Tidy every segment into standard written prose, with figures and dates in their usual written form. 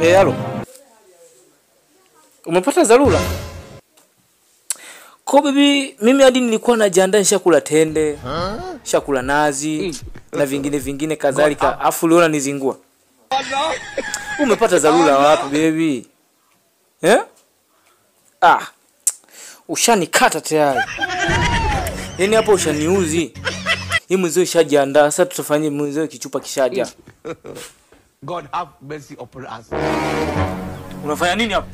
Halo. Umepata dharura? Kwa bibi, mimi hadi nilikuwa najiandaa nishakula tende, nishakula nazi na vingine vingine kadhalika. Afu uliona nizingua. Umepata dharura wapi baby? Eh? Ah. Ushanikata tayari. Yaani hapo ushaniuzi. Hii mwenzio ishajiandaa. Sasa tutafanyia mwenzio kichupa kishaja. God have mercy upon us. Unafanya nini hapo?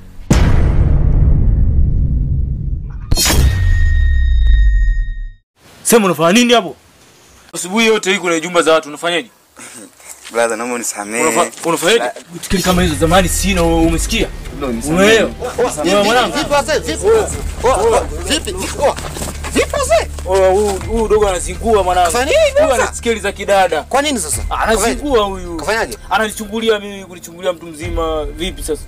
Sema unafanya nini hapo? Asubuhi yote hii kuna jumba za watu unafanyaje? Brother, naomba unisamehe. Unafanyaje? Utikili kama hizo zamani sina, umesikia? Umeelewa? Wewe mwanangu. Vipi wazee? Vipi? Vipi? Vipi wazee? Huyu dogo anazingua mwanangu. Huyu ana skeli za kidada. Kwa nini sasa? Anazingua huyu. Kafanyaje? Ananichungulia mimi, kunichungulia mtu mzima vipi sasa?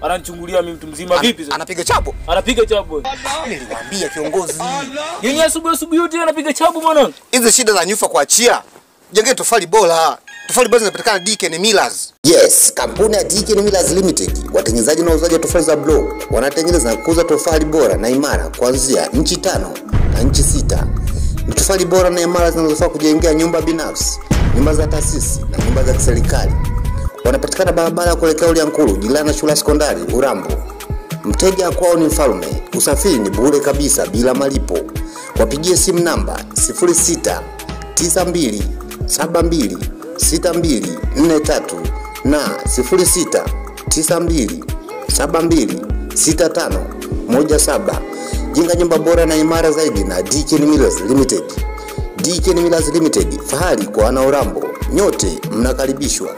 Ananichungulia mimi mtu mzima vipi sasa? Anapiga chapo? Anapiga chapo. Niliwaambia kiongozi. Yeye asubuhi yote anapiga chapo mwanangu. Hizi shida za nyufa kuachia. Jengeni tofali bora. Tofali bora zinapatikana DKN Millers. Yes, kampuni ya DKN Millers Limited, watengenezaji na wauzaji wa tofali za block, wanatengeneza na kuuza tofali bora na imara kuanzia inchi 5 na inchi 6. Ni tofali bora na imara zinazofaa kujengea nyumba binafsi, nyumba za taasisi na nyumba za serikali. Wanapatikana barabara kuelekea Uliankuru, jirani na shule ya sekondari Urambo. Mteja kwao ni mfalme. Usafiri ni bure kabisa bila malipo. Wapigie simu namba 06 92 72 62 43 na 06 92 72 65 17. Jenga nyumba bora na imara zaidi na DKN Millers Limited. DKN Millers Limited, fahari kwa wana Urambo. Nyote mnakaribishwa.